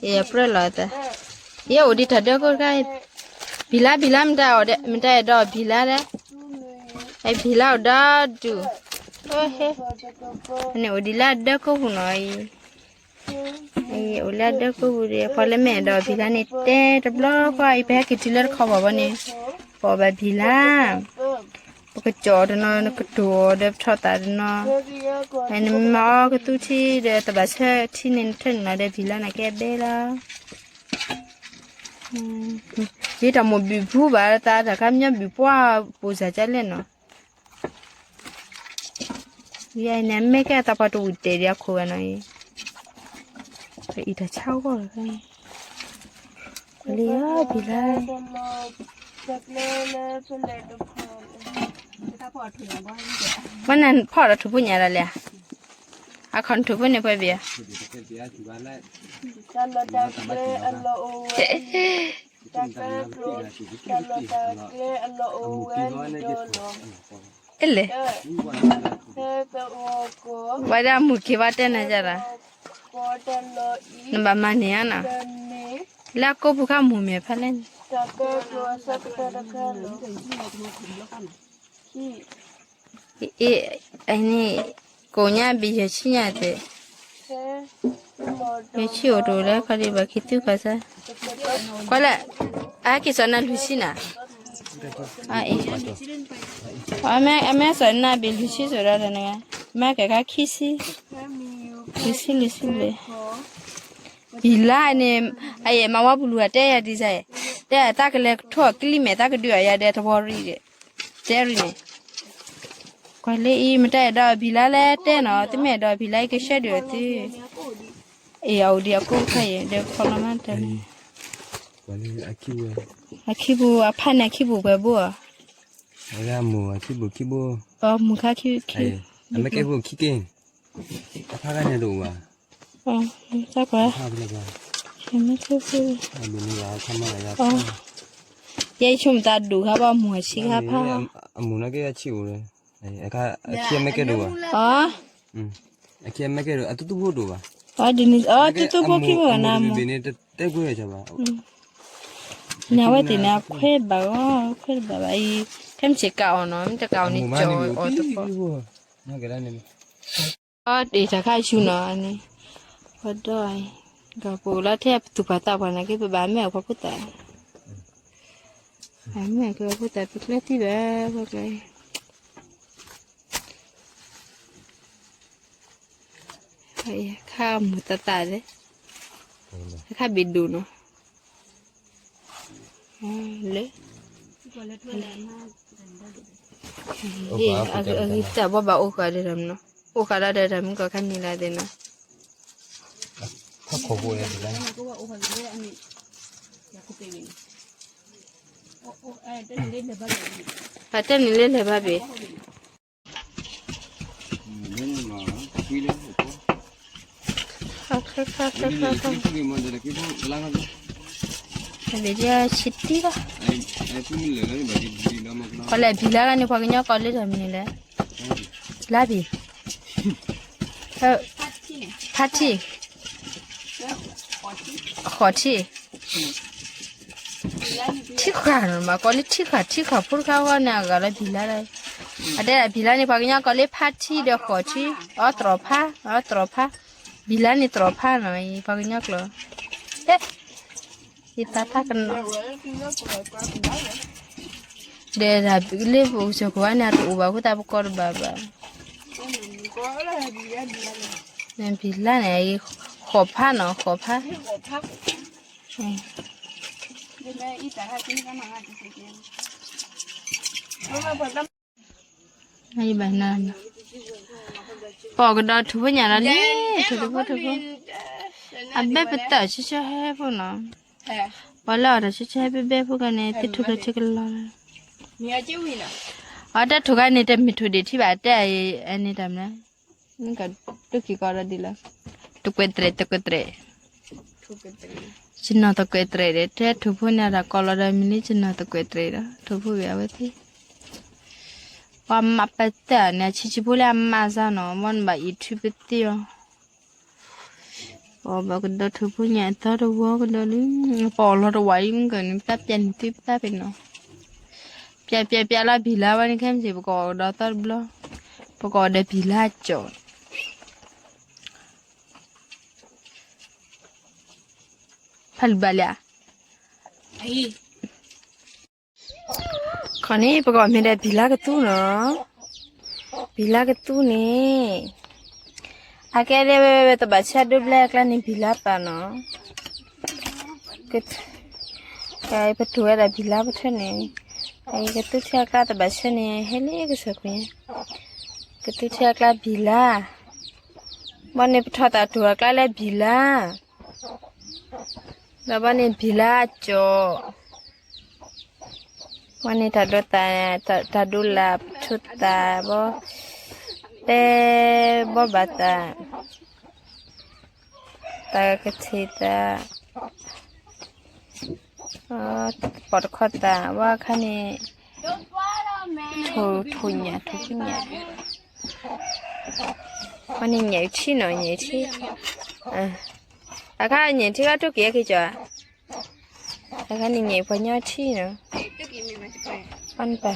ယပြၢၢ်လီၤသး, ယအိၣ်ဒံးတၢ်ဒၢကိၢ်တခါ, ဘံၤလါ ဘံၤလါ မတၤအဲၣ်ဒိးဘံၤလါဒီး, ဘံၤလါအိၣ်ဒီဒူၣ်, န့ၣ်အိၣ်ဒံးလၢအဒၢကိၢ်ပူၤနီၤအံၤ, အိၣ်လၢအဒၢကိၢ်ပူၤဒီး ပှၤလၢမ့ၢ်အဲၣ်ဒိးဘံၤလါန့ၣ် တဲတဘျီဃီအံၤ ပဟဲက့ၤတုၤလၢတခီဘၣ်ဘီန့ၣ်, ပအီၣ်ဘၣ်ဘံၤလါ ပကကၠီတနီၤ နကတိၤအီၤဒီးပထီၣ်သးတနီၤ, နမၤအီကသူထံဒီးတဘၣ်ဆၢထံန့ၣ် နထၢၣ်န့ၣ်လီၤဒီးဘံၤလါန့ၣ်ကဲဘဲလီၤ, ယတၢ်မိၣ်ဘုၣ်ဖူဘၣ်သး တၢ်ခါမညီဘုၣ်ပှၢ်ပူၤစၢ်ကလဲၣ်နီၤ, ယဲန့ၣ် အမဲၢ်ကဲအသးပှၤတဝံၣ်တဲာ်ဒံးအခိၣ်ဂၤနီၤအံၤ, ပအံၤတၢ်ဆါဂီၢ်လီၤ, လံယဘံၤလါ ဝဲနဖီၣ်ဒီးထူၣ်ဖိညါဒီးလဲၣ်, အခီၣ်ထူၣ်ဖိန့ၣ်ပှဲၤဘံၤဧါ, အလဲၣ်, ဝဲဒၣ်မုၢ်က့ၤဘၣ်တဲနၤယၤဒီး, နဘၣ်မၤန့ၢ်ဧါနီၤ, လၢအကိးပူၤခါမုၢ်မဲာ်ဖးလဲၣ်န့ၣ် အ့ၣ်, အန့ၣ်, ကိးညါဘ့ၣ်ယဲၢ်ဆံညါသ့ၣ်, ယဲၢ်ဆံအိၣ်တအိၣ်လၢခီဒံးဘၣ်က့ၤသုခီၣ်စၢ်, ကွၢ်လၢ, အဟဲက့ၤစိာ်နၤလွံၢ်ဆံနၤ, အ့ၣ်, အမ့ၢ်စိာ်နၤဘ့ၣ်လွံၢ်ဆံစိာ်ဒီးတနၤ, မ့ၢ်ကဲခါခံဆံ, လွံၢ်ဆံလွံၢ်ဆံဘ့ၣ်, ဘံၤလါန့ၣ်, အယဲၢ်မၤဝါပူၤလူၤအတဲယၤ design, တဲသးကလဲၤကထိၣ်ကလံၤမဲာ် သးကဒုးအီၤယၤဒီးတဝီရံၣ်ဒီး, တဲရံၣ်န့ၣ် ကွၢ်လၢအံၤ မတၤအဲၣ်ဒိးဘံၤလါလၢတဲနီၤ, သုမ့ၢ်အဲၣ်ဒိးဘံၤလါအံၤ ကဆှၢဒုးအီၤသု, အ့ၣ် အအိၣ်ဒံးအကိးခါအံၤ ဒီးခီလီၤမးတၢ်န့ၣ်, အခံပူၤအဖးန့ၣ် အခံပူၤပှဲၤဘိဧါ, အမူၢ်ခါခံ, အမ့ၢ်ကဲဖိခံက့ၢ်, အဖးခါန့ၣ်တအိၣ်ဘၣ်, တၢ်ကွၢ်, ယဲယဆိကမိၣ်သးဒိၣ်ခါဘၣ် အမူၢ်အဆံးခါဖး, အမူၢ်နီၢ်က့အဆံးအိၣ်လၢ, အခံအမ့ၢ်ကဲဒိၣ်ဘၣ်, အခံအမ့ၢ်ကဲဒိၣ် အတူတူဖိဒိၣ်ဘၣ်, အတူတူဖိခံဘၣ်နၤမူၢ်, ဘၣ်, နဝဲသ့ၣ်န့ၣ် အခွဲးဘၣ်အီၤ, ခွဲးတဘၣ်ဘၣ်အံၤ, ခဲမုၢ်ဆ့ၣ်ကးအီၤနီၤ, မ့ၢ်တကးအီၤန့ၣ် ကၠီအီၤတဖီ, အီၤဒ့ၣ်တၢ်ခါဆူနီၤန့ၣ်, ပဒီ, ကပအိၣ်လၢထဲပသူၣ်ပှၢ်သးပှၢ်နာ်က့ ပဘၣ်မ့ၢ်အီၣ်ပှၤဖိသၣ်, မ့ၢ်အီၣ်က့ၤပှၤဖိသၣ် ပကျဲသံဘၣ်, ပကျဲ ခါမူၢ်သးသးလဲၣ်, ခါဘ့ၣ်ဒိၣ်နီၤ, လၢ, အဂ့ၤတၢ်ဘီဘၣ်အိၣ်ဃာ်ဒီးတၢ်မနီၤ, အိၣ်ဃာ်ဒီးတၢ်မုၢ်ကီၢ်ခါန့ၣ်လၢသ့ၣ်နီၤ, ပတဲန့ၣ်လၢလဲၤဘၣ်ဘ့ၣ် ဘ့ၣ်ဆံတံၢ်လီၤ, ပှၤလဲၤဘံၤလါလၢန့ၣ် ပှၤကညီကိးလၢတၢ်မနုၤလဲၣ်, လါဘ့ၣ်, ဖါထံၣ်, ဃိးထံၣ် ထံဃာ်နီၤ မ့ၢ်ကိးလၢထံဃာ် ထံဃာ်ဖိတခါဃီန့ၣ် အဂၤလၢဘံၤလါလၢ, အတဲဒၣ်ဘံၤလါန့ၣ် ပှၤကညီကိးလၢဖါထံဒီးဃိးထံ, အီတြီၤဖါ, အီတြီၤဖါ, ဘံၤလါန့ၣ်တြီၤဖါနီၤ ပှၤကညီကျိာ်, ယသးတၢ်ကနီၤ, ဒီးတၢ်လၢပအိၣ်စၢၤကိးဂၤန့ၣ် အတအိၣ်ဘၣ်အဃိသတး ပကိးတဘၣ်ဘၣ်, ဘံၤလါန့ၣ် ဃိးဖါနီၤ ဃိးဖါ ဘၣ်နၤ, ပအီၣ်ကဒီးထူၣ်ဖိညၣ်လီၤလံ, ထူၣ်တဖိထူၣ်ဖိ, အဘဲပတၢ်ဆၢဆၢဟဲဖိနီၤ, ပှၤလၢအီၣ်တၢ်ဆၢဆၢဟဲဘဲဘဲဖိကန့ၣ် သ့ၣ်ထူၣ်လီၤထူၣ်ကလီၤလီၤ, အတၢ်ထူၣ်ခါန့ၣ် တမ့ၢ်ထူၣ်ဒ့ၣ်ထံဘၣ် တဲအန့ၣ်တၢ်မနုၤ နကဒိၣ်က့ၤကီးဒီးဒ်လဲၣ်, တကွဲးတရဲး တကွဲးတရဲး, ယနီၢ်တကွဲးတရဲးဒီး တဲထူၣ်ဖိန့ၣ် တၢ်ကီးလီၤဒီးမ့ၢ်လၢယနီၢ်တကွဲးတရဲးဒီး ထူၣ်ဖိဝဲအဝဲသ့ၣ်, ပှၤမၤပတၢ်န့ၣ် ဆံးဆံးဖိလၢအမၤစၢ်နီၤ မ်နဘၣ်အံးထွံပသ့ၣ်အီၤ, ပအီၣ်ဘၣ်ကဒီးထိၣ်ဖိညၣ်အသီတဝီကဒီးလံ, ပအီၣ်လီၤတဝီအံၤမုၢ်ကန့ၣ် ပတၢ်ပျဲနုာ်သ့ပတၢ်ပ့ၤနီၤ, ပျဲပျဲပျဲလၢဘံၣ်လါဝဲန့ၣ် ခဲမုၢ်ဆ့ၣ် ပကအီၣ်ကဒီးသီတဘျီ, ပကအီၣ်ဒီးဘံၣ်လါကၠီၣ် ဖးလူၤဘၣ်လံဧါ. ခီန့ၣ် ပကအီၣ်မ့ၢ်ဒၣ်ဘံၣ်လါကသူနီၤ, ဘံၣ်လါကသူန့ၣ် အကဲဒဲးဝဲ တဘၣ်ဆၢဒိဘျဲအကျါန့ၣ် ဘံၣ်လါပာ်နီၤ, ပတိၢ်ဝဲဒၣ်ဘံၣ်လါပထၢန့ၣ်, အကသူထံအကျါတဘၣ်ဆၢန့ၣ် ဟဲလံကစၢၢ်ခိၣ်ညါ, ကသူထံအကျါဘံၣ်လါ, ဘီန့ၣ်ပထီၣ်သးတိၢ်အကျါလၢဘံၣ်လါ, ဒီးဘီန့ၣ်ဘံၣ်လါကၠီၣ် ဝဲန့ၣ်တၢ်ဒိသး, တၢ်ဒိလၢပထိသးဘီ, ပဲဘီဘၣ်သး, တၢ်ကထံၣ်သး, ပိာ်တခီသး ဝဲအခါန့ၣ်, ထိၣ်ညၣ် ထိၣ်ညၣ်, ဝဲန့ၣ်ညၣ်ထံနီၤ ညၣ်ထံ, အခါညၣ်ထံကထိၣ်က့ၤအက့ၤကၠီၣ် အခါန့ၣ်ညၣ်ပှၤညီထံနီၤ,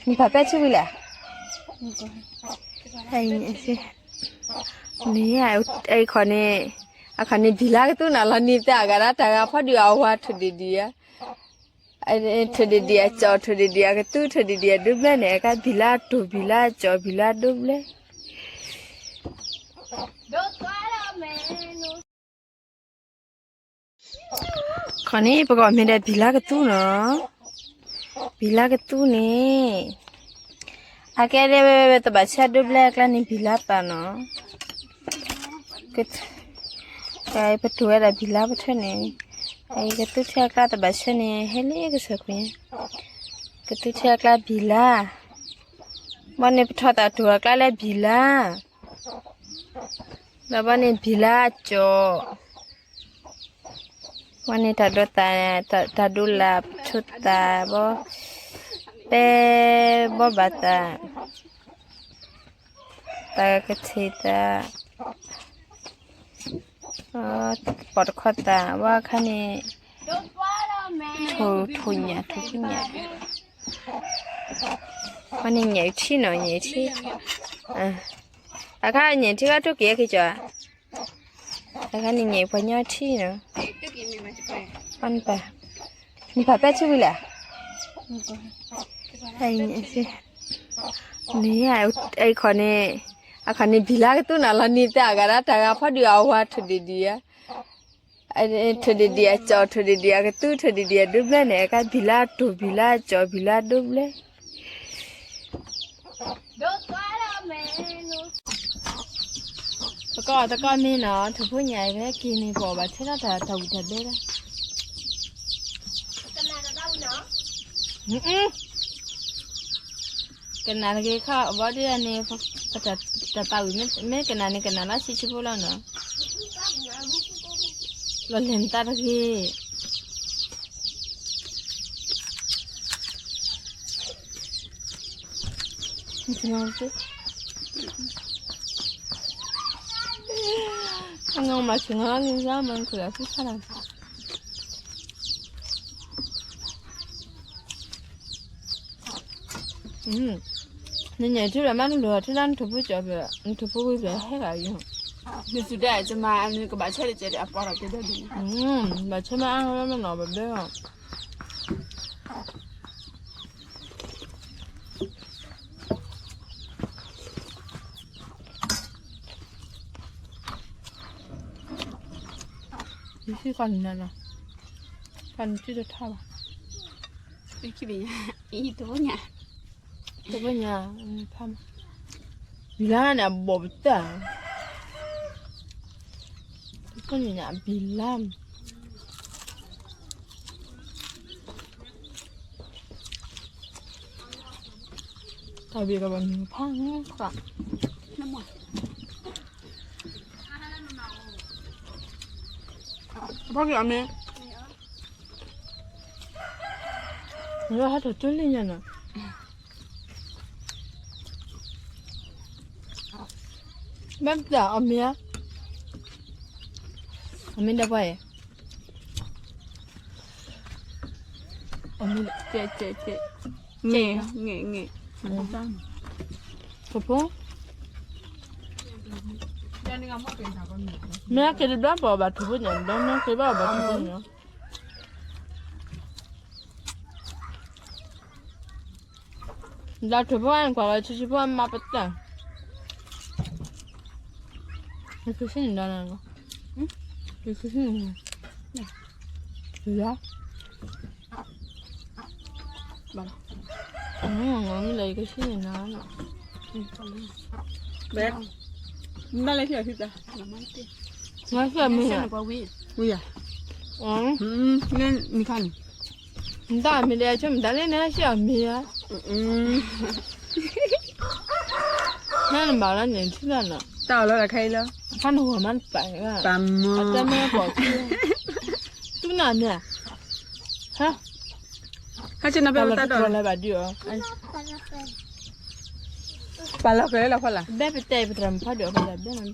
နပၢ်ပဲာ်ဆူဝံၤလဲၣ်, နခီန့ၣ်, အခီန့ၣ်ဘံၣ်လါကသူနီၤ လီၤနံၤသးအဂၤဒၣ်တၢ်ဂၤဖီဒုးအဝၤထိၣ်ဒံးဒံးဧါ, ထိၣ်ဒံးဒံးအကၠီၣ် ထိၣ်ဒံးဒံးအကသူ ထိၣ်ဒံးဒံးအဒိဘျဲၣ်န့ၣ် အကါဘံၣ်လါတိၢ် ဘံၣ်လါကၠီၣ် ဘံၣ်လါဒိဘျဲၣ် ခီန့ၣ် ပကအီၣ်မ့ၢ်ဒၣ်ဘံၣ်လါကသူနီၤ, ဘံၣ်လါကသူန့ၣ်, အကဲဒဲးဝဲ တဘၣ်ဆၢဒိဘျဲအကျါန့ၣ် ဘံၣ်လါပာ်နီၤ, ပတိၢ်ဝဲဒၣ်ဘံၣ်လါပထၢန့ၣ်, ကသူထံအကျါတဘၣ်ဆၢန့ၣ် ဟဲလံကစၢၢ်ခိၣ်ညါ, ကသူထံအကျါဘံၣ်လါ, ဘီန့ၣ်ပထီၣ်သးတိၢ်အကျါလၢဘံၣ်လါ ဒီးဘီန့ၣ်ဘံၣ်လါကၠီၣ်, ဘီန့ၣ်တၢ်ဒိသး, တၢ်ဒိလၢပထိသးဘီ, ပဲဘီဘၣ်သး, တၢ်ကထံၣ်သး, ပိာ်တခီသး ဝဲအခါန့ၣ်, ထိၣ်ညၣ် ထိၣ်ညၣ်, ဝဲန့ၣ်ညၣ်ထံနီၤ ညၣ်ထံ, အခါညၣ်ထံကထိၣ်က့ၤအက့ၤကၠီၣ်, အခါန့ၣ်ညၣ်ပှၤညီထံနီၤ, နပၢ်, နပၢ်ပဲာ်ဆူဝံၤလဲၣ်, နခီန့ၣ်, အခီန့ၣ်ဘံၣ်လါကသူနီၤ လီၤနံၤသးအဂၤဒၣ်တၢ်ဂၤဖီဒုးအဝၤ ထိၣ်ဒံးဒံးဧါ, ထိၣ်ဒံးဒံးအကၠီၣ် ထိၣ်ဒံးဒံးအကသူ ထိၣ်ဒံးဒံးအဒိဘျဲၣ်န့ၣ် အကါဘံၣ်လါတိၢ် ဘံၣ်လါကၠီၣ် ဘံၣ်လါဒိဘျဲၣ် ပကအီၣ်တကီၢ်မ့ၢ်နီၤ ထိၣ်ဖိညၣ်အံၤ ပဟဲက့ၤန့ၣ် ပအီၣ်ဘၣ်ထဲဒၣ်တၢ်ဝံၣ်တၢ်ဘဲဒၣ်, ကနၣ်တဂ့ၤခီ ဘီဒ်န့ၣ်, တၢ်သးဝံၣ်မ့ၢ်ကနၣ်န့ၣ် ကနၣ်လၢဆံးဆံးဖိလီၤနီၤ, လီၤလဲၤနသးတဂ့ၤ မၤဆူၣ်ငါလံ မၤခူၣ်လၢဆူၣ်ဆါလီၤ, နညၣ်ထံလၢမး နလိၣ်ထံလၢနထိၣ်ဖိကၠီၣ်ဖျၢၣ် နထိၣ်ဖိဝံၤဖျၢၣ်ဟဲဂၤအံၤ, နစုဒၣ်ကမၤ နကဘၣ်ဆၢတကဲးဒီးအပှၤလီၤကဲဒီးဒ်န့ၣ်, ဘၣ်ဆၢမးအါဝဲမ့ၢ်နီၤ ဘၣ်ဘဲလီၤ ယစံၣ်ကီးနၤလီၤ, ကီးနစုတထီဘၣ်, အံၤတဘိညါ, တဘိညါ, ဖးမး, ဘံၣ်လါန့ၣ် အဘီၣ်ပတၢ်, တဘိညါဘံၣ်လါ တၢ်ဘံၣ်ကဘၣ်မုၢ်ဖးန့ၣ်ခွါ, ဖီက့ၤအီၤမ့ၢ်, မ့ၢ်ဟဲထီၣ်ကၠိလံညါနီၤ, ဘၣ်တၢ်အီၣ်မ့ၢ်ဧါ, အမ့ၢ်ဒၣ်ပှၢ်အံၤ, အမ့ၢ်, ကဲ, ကဲ, ကဲ, ငဲ, ငဲ, ငဲ, ဖိဖိ, မ့ၢ်က့ၤတဘျီပှၤဘၣ်ထူဖိညါ, ဒီးမ့ၢ်က့ၤဘၣ်အီၤဘၣ်ထူဖိညါ. ဒီးထူဖိအံၤကွၢ်လီၤဆံဆံဖိအမါပတၢ်, နကစံၣ်န့ၣ်ဒီးနၤ, နကစံၣ်န့ၣ်, ယၤ, မ့ၢ်လၢယကစံၣ်န့ၣ်နၤ, ဘဲ, နဘၣ်လဲၤထံၣ်အီၤထံၣ်တၢ်, နဘၣ်လဲၤထံၣ်အီၤမ့ၢ်ယၤ, ဝံၤယၤ, နခါန့ၣ် နတၢ်မ့ၢ်ဒဲးဆိမတၤလဲၣ် နဟဲဆံၣ်အီၤမ့ၢ်ဧါ, နနဘၣ်လၢန့ၣ်ထံၣ်လီၤနီၤ, တၢ်အီၤလီၤလၢခဲအံၤလီၤ, အခါနဂီၤမးနပာ်, ပာ်မၢ်, အတၢ်မ့ၢ်ပိာ်ခံ, တူၢ်နၤန့ၣ်, ဟါ, ဟဲဆ့ၣ်နီၤဘဲပတၢ်ဒိၣ်လၢၤဘၣ်ဒုးအီၤ, ပာ်လီၤကလဲၤလီၤဖီလာ်, ဘဲပတဲပတြၢၤမဖီဒုးအီၤဖီလာ်ဘဲနၤဘဲ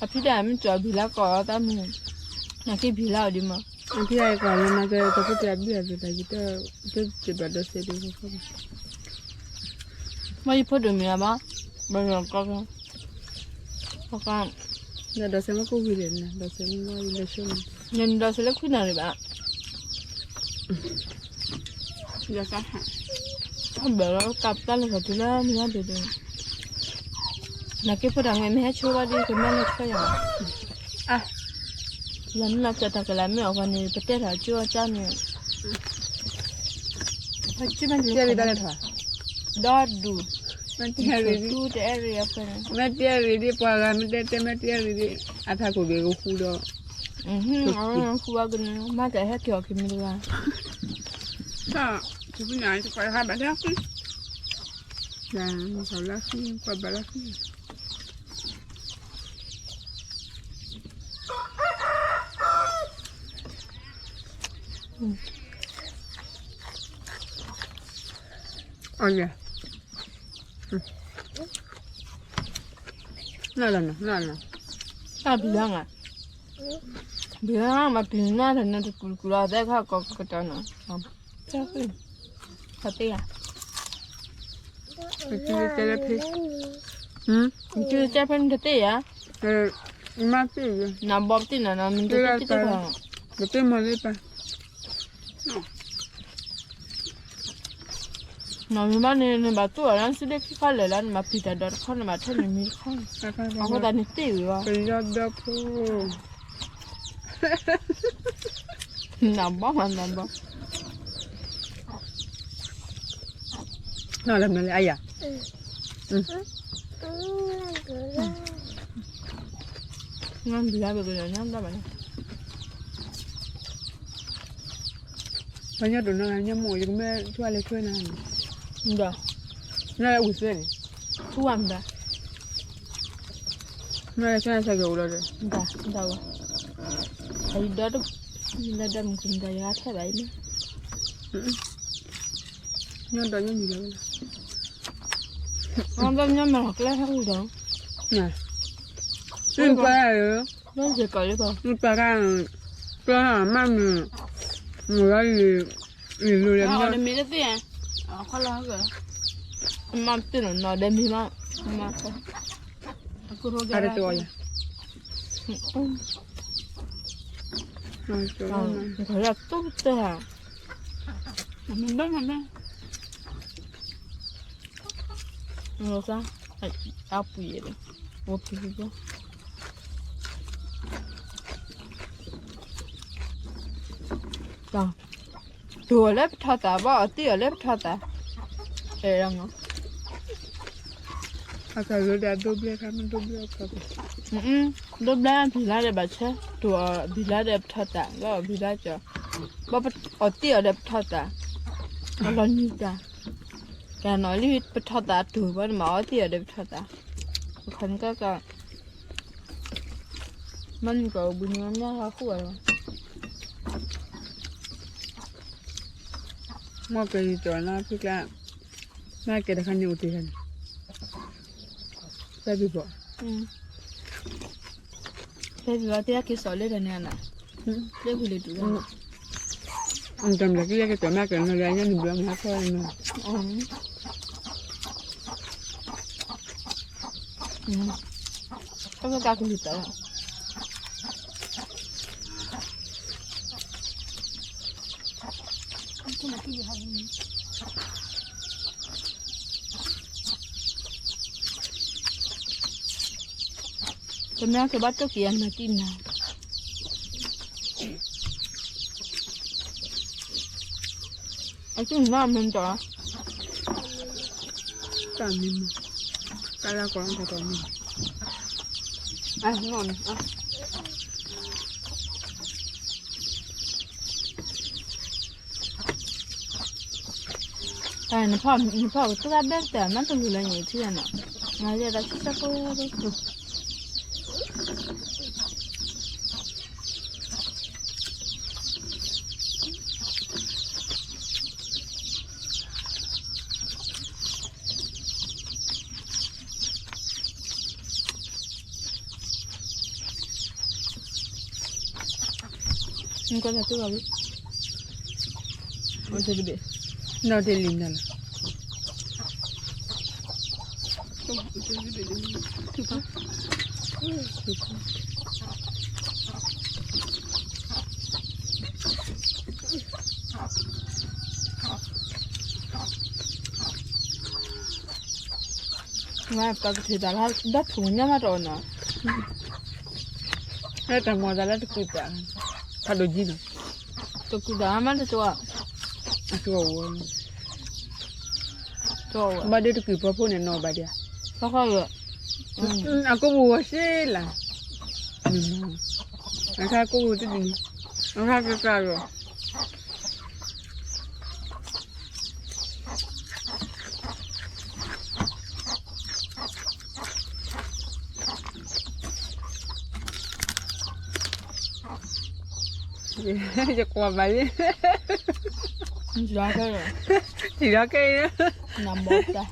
အဖံတဲမ့ၢ်ကၠီဘံၤလၢကီးတၢ်မုာ်, နက့ဘံၤလၢအီၤဒ်မး, အဖံအံၤကီးလၢမၤကဲတၢ်ဖိတၢ်ဘံၣ်အဘံၤတၢ်ယံၤတၢ်, တဘၣ်ဒီးစဲးဒ်ဖိ, မ့ၢ်ယဖိဒိၣ်မံၤအဘၣ်, ဘၣ်ကီး, ဒီးဒီးစဲးမ့ၢ်ကဝံၤလဲၣ်, ဒီးစဲးမ့ၢ်ဝံၤလဲၣ်ဆိ, နဒီးစဲးလၢခွံနၣ်ရံၣ်ဘၣ် ဘၣ်လီၤကးပတၢ်လၢကီၢ်တုၤလၢမုၢ်နၤဒုးဒုး, နက့ဖိတၢ်ငဲမ့ၢ်ဟဲဆိဘၣ်ဒုး ကမ့ၢ်လၢဆၢယၤ, လၢမ့ၢ်လီၤကၢ်တၢ်ကလၢမ့ၢ်အီၤပှၤန့ၣ် ပတဲတၢ်ကၠိအကၢ်န့ၣ်, ပတဲတၢ်လဲၤထီၣ်, ဒီဒူၣ်, မ့ၢ်တဲရံၣ်ဒ်, မ့ၢ်တဲရံၣ်ဒ်ပှၤဂၤမ့ၢ်တဲတဲမ့ၢ်တဲရံၣ်ဒ်, အထးခိၣ်ဘ့ၣ်ကဃူဒီး, ဃူဘၣ်ကန့ၣ် မ့ၢ်တၢ်ဟဲက့ၤအီၤက့ၤမ့ၢ်တဂၤ တပနၢ်တပှၤဟးဘၣ်လၢဃံ, ဘၣ်လၢဃံ, ပှၤဘၣ်လၢဃံ, အီၤယဲ, နလီၤနၤ, နလီၤ, တၢ်ဘံၤလၢငါ, ဘံၤလၢမၤပျံၤနၤဒီးနတကူၣ်ကူၣ်လီၤ သဲခါကီကတၢၢ်နီၤ, ခီတ့ၢ်ယၤ, တဲလၢဖဲ, တဲဖဲနတတ့ၢ်ယၤ, မၤတ့ၢ်, နဘီပတ့ၢ်နၤနီၤ မ့ၢ်တတ့ၢ်တ့ၢ်ခီ, ပတ့ၢ်မၤလၢပၢ် နီၢ်မ့ၢ်ဘၣ်န့ၣ် နဘၣ်တူၢ်အီၤလၢစုဒ့ခံခီလဲၣ်လၢ နဘၣ်ပျံၤတၢ်ဒီးတခီ နဘၣ်ထဲန့ၣ်မံတခီ, အဃိသတးန့ၣ်တ့ၢ်ဝံၤဘၣ်, ပယီၤဒီဖိ, နဘီမးနဘီ, နလၢမနုၤလဲၣ်အယၤ, နဘံၤလၢဘၣ်ကလၢၤညါဘၣ်န့ၣ် ပှၤညီဒိၣ်နီၢ်ဂၤညီမိၢ် ယကမ့ၢ်ထူၣ်အလဲၤထွဲနၤ, ဒီး, နဝံၤသ့န့ၣ်, ထူၣ်ဝဲမတၤ, နလဲၤထွဲနၤဆဲးကအိၣ်လီၤဒီး, မတၤဝဲ, အံၤဒီး, လၢဒီးမုၢ်ကမတၤယဂၤထဲဘၣ်အံၤန့ၣ်, ညီဒီးညီမံၤလီၤ, အဘၣ်ညီမၤလီၤကျဲဟဲအိၣ်ဒီး, န, နပှၤ, နပှၤ, ကျဲမၤမုာ်, မုာ်လီၤလံ, လံၤလိၤလံ, မ့ၢ်တသ့, မၤတ့ၢ်နီၤနီၤဒီးမံၤမး, မၤ, အတတဝီယၤ, တူၢ်တၢ်, အပှ့ၤ, အိၣ်ဖံဖံဖံ, တိၢ်အီၤလၢပထီသးဘၣ် အီၣ်တ့ၢ်အီၤလၢပထီသး, အဲၣ်, အကလုာ်ဒီးဒိဘျဲၣ်ခါမ့ၢ်ဒိဘျဲၣ်အီၤ, ဒိဘျဲၣ်ဘံၤလါဒီးဘၣ်ဆၢ, တိၢ်အီၤဘံၤလါဒီးပထီသး, ဘၣ်ဘံၤလါကၠီ, ဘၣ်အီၣ်တ့ၢ်အီၤဒီးပထီသး, အလီၤနံၤတၢ်, ကဲနီၤလံပထီသးတိၢ်ဘၣ်န့ၣ်မး အီၣ်တ့ၢ်အီၤဒီးပထီသး, အခီန့ၣ်ကက မ့ၢ်နကီၢ်ဘူးန့ၣ် မ့ၢ်ဟးဃုာ်ဝဲလီၤ, မ့ၢ်ကယံာ်ကၠီၤနၤဖုကျါ မ့ၢ်ကဲတခါန့ၣ်အိၣ်တ့ၢ်တၢ်န့ၣ်, ဖဲဘံၣ်ဘီၣ်, ဖဲဘံၣ်ဘီၣ်တဲက့ၤစီၤလၢတၢ်န့ၣ်နၤ, လၢဝံၤလၢတူၢ်, တၢ်မၤက့ၤယဲက့ၤစီၤမ့ၢ်ကဲနီၤလၢအညါန့ၣ်ဘျီမ့ၢ်ဟါခီနီၤ, အကကလုၢ်တၢ် တမ့ၢ်ကဘၣ်တိၢ်က့ၤအနၤတံၢ်နၤ, အကမ့ၢ်မ့ၢ်တီၤ, တၢ်မံမံ, တၢ်လၢကီၢ်လၢကီၢ်မံ, အ နဖီၣ်ကသူၣ်တၢ်ဘဲၣ်တၢ်မ့ၢ်တလူၤလၢညံၤထံၣ်နီၤ, မၤယဲဒၣ်ဆံဆၢဖိတကျိၤ, နကွၢ်တၢ်တူၢ်ဘၣ်ဝံၤ, အတဘ့ၣ်, နီၢ်တလံၤနၤလီၤ, ပကထံၣ်တၢ်လၢဒၣ်ထူၣ်ညါမးတအီၣ်နီၤ, လၢတၢ်မၤတၢ်လၢတကုာ်တၢ်, ဖးဒိၣ်ကံနီၤ, တကုာ်တၢ်မးတကီ, အကီဝဲ, ဘၣ်ဒ့တကုာ်ဖီဖိန့ၣ်နီၤဘၣ်ဒ့, အကိပူၤဝဲစ့လၢ်, အခါကိပူၤတဒံး, အခါကကၢ်လီၤ ယကွၢ်ဘၣ်လံ, ထံၣ်ဒီးခဲအံၤ, နဘီတၢ်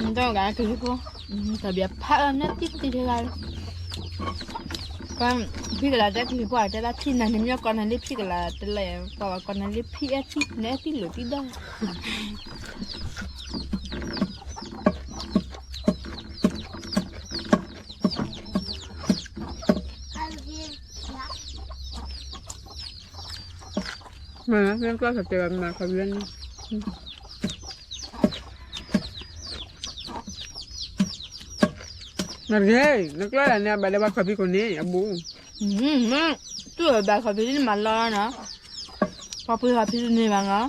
နတဂၤကလုၢ်ဖိ, တၢ်ဘၣ်ဖးအီၤနၢ်တံၢ်တံၢ်တဂၤ, ဖံကလၤတဲကလုၢ်ဖိအတဲလၢထံၣ်နၤန့ၣ်မ့ၢ်ကီးနၤလၢဖံကလၤတလဲၣ်, ပှၤဘၣ်ကီးနၤလၢဖံအဲၣ်ထံ နအဲၣ်ထံလိာ်ထံဒီး မ့ၢ်ကျီၢ်စတဲဘၣ်မၤခီပီန့ၣ်, မ့ၢ်တဂ့ၤ နကျီၢ်ဒၣ်န့ၣ် အဘၣ်လၢပှၤခီပီခိၣ်န့ၣ် အဘူး, မ့ၢ်တူၢ်ဘၣ်ခီပီန့ၣ်မၤလီၤနီၤ, ပှၤပှ့ၤခီပီတန့ၢ်ဘၣ်နီၤ,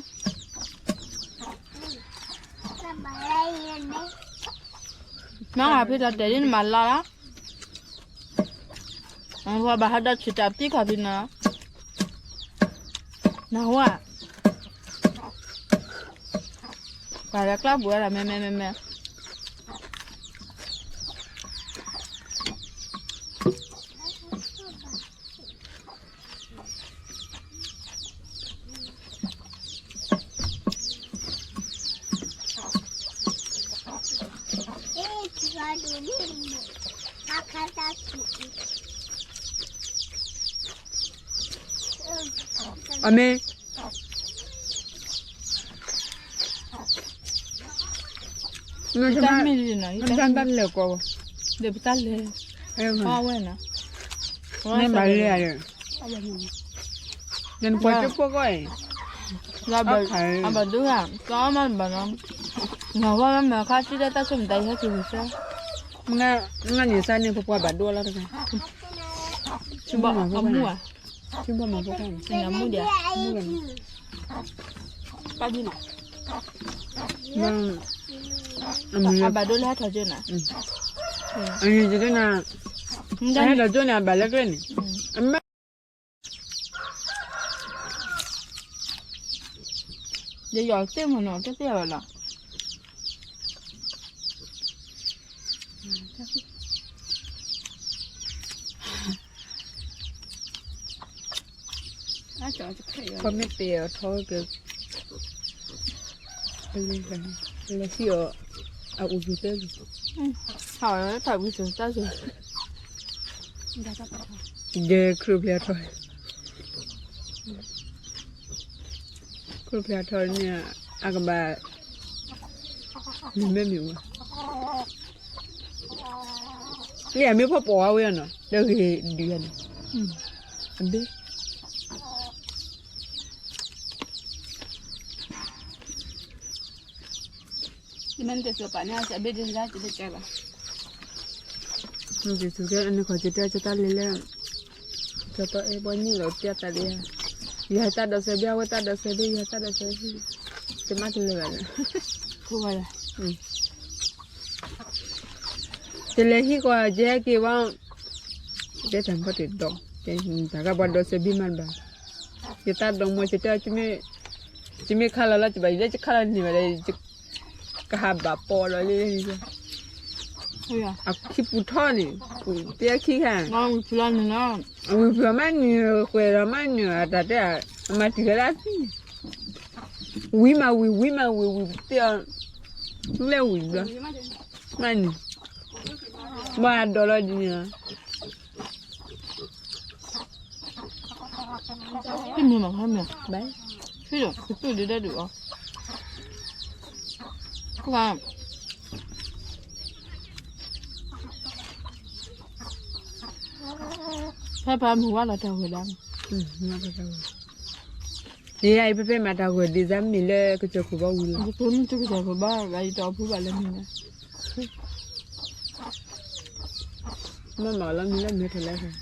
မ့ၢ်ခီပီတၢ်တဲဒ်န့ၣ်မၤလီၤလီၤ ပှၤဘၣ်ဟးဒီးဆံးတၢ်ပံခီပီနီၤ, နဟူဧါ, ပှၤလၢကျီၢ်ဘူးဝဲဒၣ်မ့ၢ်မ့ၢ်မ့ၢ်မ့ၢ် အမ့ၢ် ပတၢ်မ့ၢ်လံနီၤ, ပတၢ်လဲၤကီး, ဒီးပတၢ်လဲၤ, အဝဲနီၤ, မ့ၢ်ဘၣ်လဲၤဧါ, နပှၤကၠိဖိကီၢ်အံၤ, အဘၣ်ဒိဂၤ, ကီမးဘၣ်နီၤ, နဝဲမ့ၢ်ခါဆံးဒီးတၢ်ဆိမိၣ်တၢ်အံၤဟဲက့ၤဝံၤစၢ်, နန့ၣ်စၢ်န့ၣ် ပပှၤဘၣ်ဒိလီၤတဂၤ, အမူဧါ မူဒီး, ပၢ်ဒ်နီၤ, အဘၣ်ဒိလၢဟဲထီၣ်ကၠိနီၤ, အံၤကၠိန့ၣ်, ဟဲထီၣ်ကၠိန့ၣ် အဘၣ်လၢကျဲန့ၣ်, အမ့ၢ် ယယီၤတ့ၢ်မ့ၢ်နီၤ တ့ၢ်တ့ၢ်ဝဲလီၤ. တၢ်သံၣ်, ခီမ့ၢ်တဲအီၤထီက့ၤ, လဲၤဟံၣ်အီၤ, အအူက့ၤတဲက့ၤ, ဒီးခရူၣ်ဖျဲးထီၣ်, ခရူၣ်ဖျဲးထီၣ်န့ၣ် အကဘၣ် နမ့ၢ်မ့ၢ်ဝဲ, လၢအမ့ၢ်ဖီၣ်ပိာ်ဝဲနီၤ ဒီးဂ့ၤဒုးဂၤန့ၣ်, အဘ့ၣ် မ့ၢ်တစၢၤပာ်န့ၣ် အဘ့ၣ်ဒုးဂၤတကဲဘၣ်. နတစူၤကဲ နခီၣ်ကတၢၢ်ကတၢၢ်လဲၤလဲၤ, ကတီၢ်အဲၣ်ဘီနံၣ်လီၤပျၢ်သးလံ, ယဟဲတၢ်ဒိးစဲးဘ့ၣ် အဝဲတၢ်ဒိးစဲးဘ့ၣ် ယဟဲတၢ်ဒိးစဲးဘ့ၣ်, တမၤတလဲၤဘၣ်န့ၣ်, တလဲၤဟံၣ်ဃီ ယဟဲက့ၤဘၣ်, တဲတၢ်ဖီၣ်တ့ၢ်ဒီး, တၢ်ကဘၣ်ဒိးစဲးဘ့ၣ်မးဘၣ်, ယတၢ်ဒိးမီၤကတၢၢ် ယမ့ၢ်ခါလီၤလီၤကဘၣ် ယလၢယခါလီၤန့ၢ်ဘၣ်ဒီး ကဟးဘၣ်ပိာ်ဒီးလံ, အခံပူၤထီၣ်န့ၣ်, ပူၤတဲခံခါ, ဝံၤဖျိမးနုာ်ဃဲၤဒီးမးနုာ်အတၢ်တဲ, အမၤတံၢ်ဃဲၤလၢအသံန့ၣ်, ဝံၤမးဝံၤ ဝံၤမးဝံၤ ဝံၤတဲအီၤ, လဲၤဝံၤဘျီ, မးနုာ်, ဘၣ်ဒိးလီၤဒ်န့ၣ်လီၤ. မ့ၢ်မး မ့ၢ်, ဖဲဒိၣ် ကတူၢ်ဒုးဒၣ်ဒုးအီၤ, ကွၢ်, ဖဲပှၤမုၢ်ဝါလီၤတၢ်ဂိၢ်ဒၣ်, ယဲအံၤဖဲဖဲမၤတၢ်ဂိၢ်ဒ်စၢ်မ့ၢ်လၢကစၢၢ်ခိၣ်ဘီဝံၤလီၤ, ကစၢၢ်ခိၣ်ဘီဘၣ်ယတအီၣ်ဖုဘၣ်လၢမ့ၢ်န့ၣ် မ့ၢ်မၤလီၤမံၤလၢမ့ၢ်ထီၣ်လဲၣ်,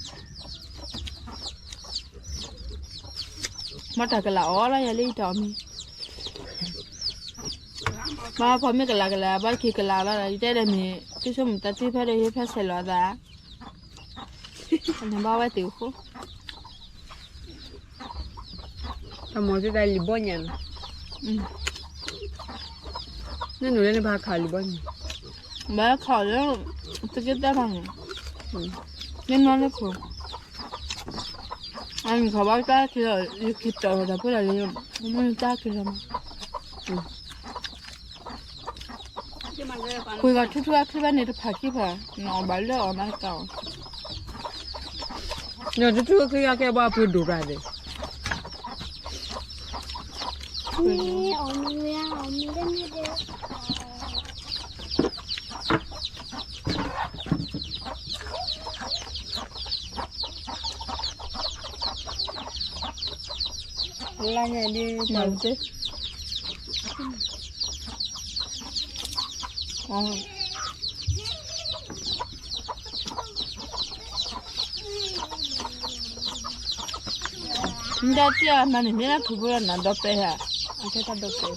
မ့ၢ်တၢ်ကလၤအီၣ်လီၤယၤလၢယတၢ်အီၣ်မံၤ, မ့ၢ်ဖီမ့ၢ်ကလၤကလၤ ဘၣ်က့ၤကလၤလီၤ ယတဲဒီးမ့ၢ် တဆိကမိၣ်တၢ်သံဖဲဒီးဟ့ၣ်ဖဲဆဲးလီၤအသး, နဘၣ်ဝဲသ့ၣ်အဃိ တၢ်မၤသ့ၣ်တၢ်လံၤဘီၣ်ညါန့ၣ်, နနုၤလၢနဘၣ်ခးလံၤဘီၣ်ညါ, ဘၣ်ခးလၢ တက့ၢ်တၢ်တၢ်န့ၣ်, မ့ၢ်နီၢ်လၢခိၣ်, အမ့ၢ်ခးဘၣ်တၢ်ခံလီၤ ယက့ၤတီၢ်လီၤတၢ်ဖိတၢ်လံၤ, မ့ၢ်တၢ်ခံလီၤမး ပှ့ၤဂီၤထူထူအချံဘၣ်န့ၣ် တဖးခံဖး, နအီၣ်ဘၣ်လၢအီၣ်မးတၢ်အီၣ်, နထူထူအချံအကဲဘၣ်ပှ့ၤဒိၣ်ရၣ်သ့ၣ်, လါညါဒ်မၤတသ့, မ့ၢ်ဒၣ်တၢ်မၤန့ၣ် မ့ၢ်ဒၣ်ထူဖိလီၤနၤ ဒီပဲဧါ, အကဲတၢ်ဒီပဲ,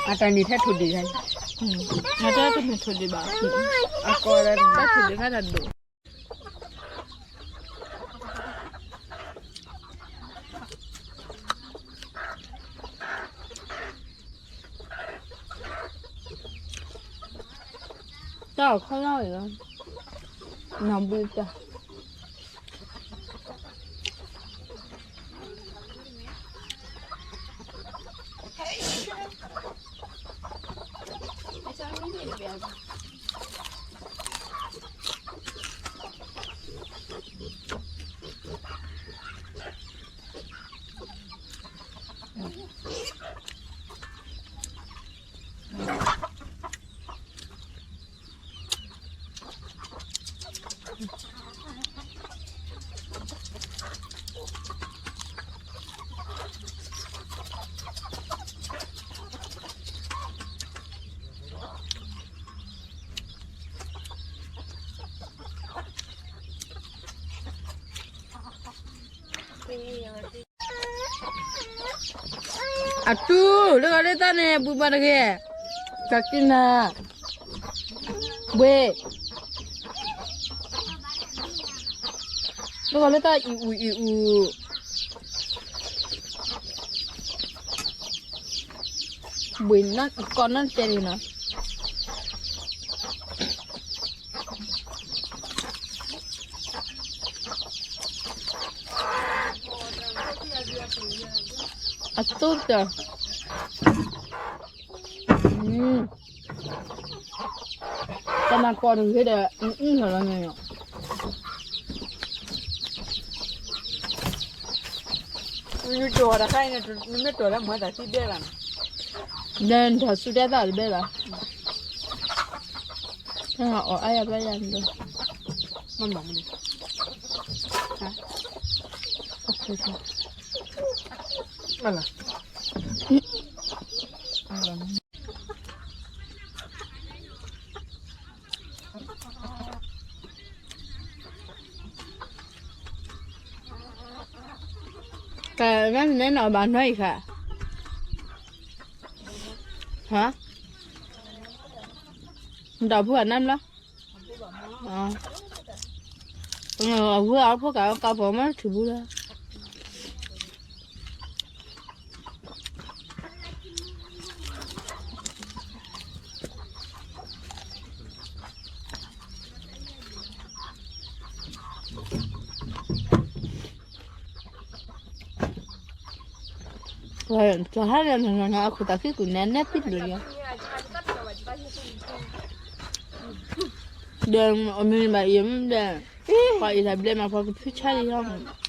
အတၢ်န့ၣ်ထဲထိၣ်ဒံး, အတၢ်တမ့ၢ်ထိၣ်ဒံးဘၣ်, အကီၢ်လၢတၢ်ထိၣ်ဒံးဖဲတၢ်ဒိၣ် တၢ်အီၣ်ခီလီၤအံၤလီၤ, နီၢ်ဘုတၢ် အတူၢ် လၢဂီၤလၢတၢ်န့ၣ် ဘုဘၣ်တဂ့ၤ, တၢ်ကံၢ်နၤ, ဘှ့ၣ်, လၢဂီၤလၢတၢ်အံၤအူအံၤအူ, ဘှ့ၣ်နၢ်ကီၢ်နၢ်တဲလံနီၤ. အသိတၢ်, တၢ်နၢ်ကီၢ်တဂ့ၤဒီး အအံၣ်လီၤလီၤန့ၣ်, နကၠီၤတခါအံၤန့ၣ် နမ့ၢ်တီၤလၢမၤသးသံဘဲလီၤန့ၣ်, ဒီးနထီၣ်ဆူတဲသၣ်တဘဲလီၤ, အီၣ်အါယၤဘျါယၤန့ၣ်ဒီး, မ့ၢ်မၤမနုၤ, မ့ၢ်လီၤ တၢ်နနဲနီၣ်ဘၣ်နီၢ်အံၤခါ, ဟါ, နတၢ်ဖူအနၢ်မလီၤ, အဝဲအဖိကးကးပှၤမ့ၢ်ထူၣ်ဘူးလီၤ. ကဟါလၢနနီၢ်နီၢ်အခိၣ်သးခုၣ်ကုၣ်နဲနဲပံတလိၤလီၤ, ဒီးအမ့ၢ်ဘၣ်အံၤမ့ၢ်ဒီး, ပှၤအံၤတၢ်ဘျဲမး ပှၤကဖုဆါလံလီၤ.